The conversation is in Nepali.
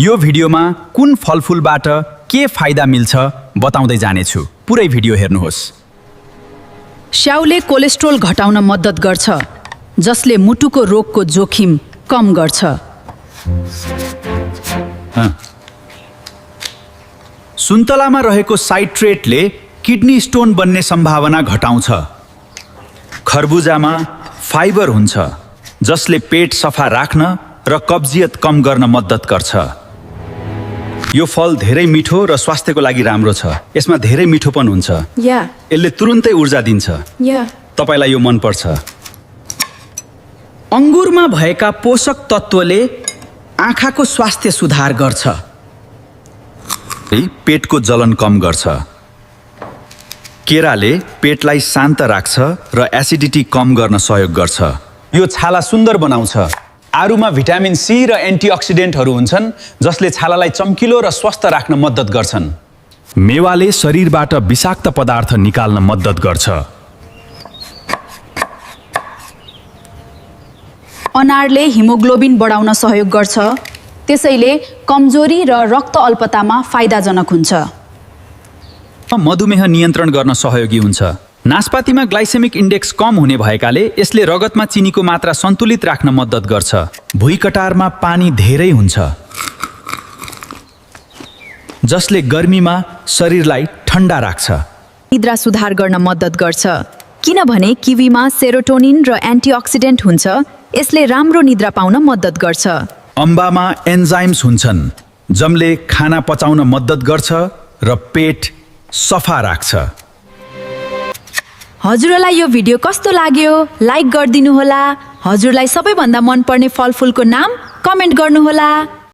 यो भिडियोमा कुन फलफुलबाट के फाइदा मिल्छ बताउँदै जानेछु। पुरै भिडियो हेर्नुहोस्। स्याउले कोलेस्ट्रोल घटाउन मद्दत गर्छ, जसले मुटुको रोगको जोखिम कम गर्छ। सुन्तलामा रहेको साइट्रेटले किडनी स्टोन बन्ने सम्भावना घटाउँछ। खरबुजामा फाइबर हुन्छ, जसले पेट सफा राख्न र कब्जियत कम गर्न मद्दत गर्छ। यो फल धेरै मिठो र स्वास्थ्यको लागि राम्रो छ। यसमा धेरै मिठोपन हुन्छ। यसले तुरुन्तै ऊर्जा दिन्छ। तपाईलाई यो मन पर्छ। अंगुरमा भएका पोषक तत्त्वले आँखाको स्वास्थ्य सुधार गर्छ। पेटको जलन कम गर्छ। केराले पेटलाई शान्त राख्छ र एसिडिटी कम गर्न सहयोग गर्छ। यो छाला सुन्दर बनाउँछ। आरुमा भिटामिन सी र एन्टिअक्सिडेन्टहरू हुन्छन्, जसले छालालाई चम्किलो र स्वस्थ राख्न मद्दत गर्छन्। मेवाले शरीरबाट विषाक्त पदार्थ निकाल्न मद्दत गर्छ। अनारले हिमोग्लोबिन बढाउन सहयोग गर्छ, त्यसैले कमजोरी र रक्त अल्पतामा फाइदाजनक हुन्छ। मधुमेह नियन्त्रण गर्न सहयोगी हुन्छ। नास्पातीमा ग्लाइसेमिक इन्डेक्स कम हुने भएकाले यसले रगतमा चिनीको मात्रा सन्तुलित राख्न मद्दत गर्छ। भुइँकटारमा पानी धेरै हुन्छ, जसले गर्मीमा शरीरलाई ठन्डा राख्छ। निद्रा सुधार गर्न मद्दत गर्छ, किनभने किवीमा सेरोटोनिन र एन्टिअक्सिडेन्ट हुन्छ। यसले राम्रो निद्रा पाउन मद्दत गर्छ। अम्बामा एन्जाइम्स हुन्छन्, जसले खाना पचाउन मद्दत गर्छ र पेट सफा राख्छ। हजुरलाई यो भिडियो कस्तो लाग्यो? लाइक गरिदिनु होला। हजुरलाई सबैभन्दा मनपर्ने फलफुलको नाम कमेन्ट गर्नुहोला।